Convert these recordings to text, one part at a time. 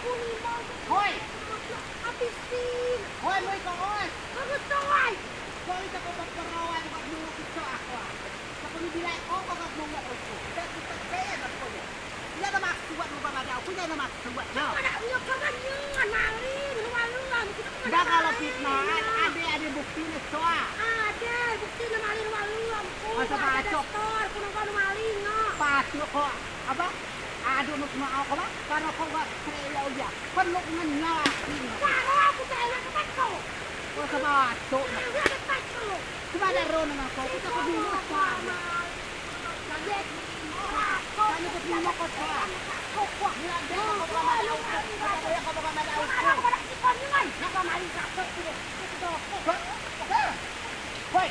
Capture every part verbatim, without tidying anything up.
Hoi. Habisin. Hoi, moi ko, oi. Kamu coy. Koi, cako peperawan, ko dulu kecok aku. Cako ni bilai ko, ko nunggu aku. Dak kita gaya nak ko. Dak ada maksud, lupa pada aku, dak ada maksud. Nah. Pada aku, kamu nyo, maling, lu malu lah. Dak, kalau fitnah, ade, ade bukti ne, coa. Ade bukti ne, maling, lu malu, ampun. Masa bacok. Dasar, aku nunggu maling, no. Pacok ko. Apa? Aduh, nu semua aku, apa? Karena kau gak cewek ya. Perlu ngenyakin. Karena aku cewek, aku takut. Kau sama acok. Aku ada takut. Cuma ada ro nang aku, kita ke dulu, apa? Jadi, kami ke dulu, kau coba. Kau kuat, bilang dia, kau bukan ada ukur. Kau tak boleh, kau bukan ada ukur. Nak kau maling kasut tu. Hoi.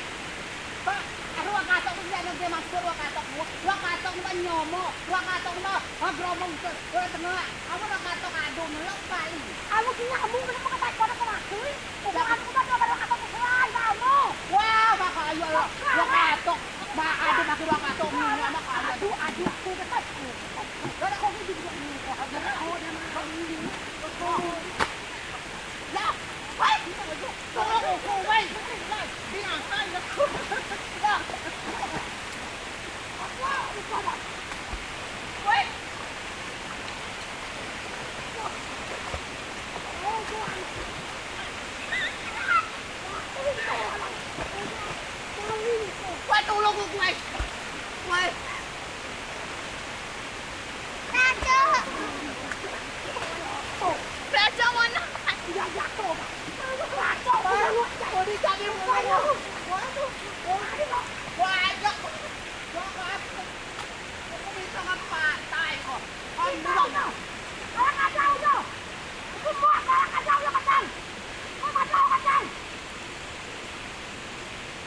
Ba, ruang katok tu, jangan dia masuk ruang katok mu. Ruang katok mu kan nyomo. Ruang katok mu, ha, geromong tu, ruang tengah. Aku ruang katok ado, ngelok paling. Aku punya kamu, kenapa kata kau nak kemaki? Bukan, aku kan ruang katok selai, kamu. Wah, makanya lo, ruang katok. Mak, ado pakai ruang katok mu, makanya. Aduh, aduh, aku dekat. Gak ada kopi di rumah. Ada kau dan kau ini. Lah, woi, tolong aku, woi. Lah, binatang aku. Lah. Woi. Woi, tolong aku, woi. Woi. Raja. Raja mana? Tidak jatuh.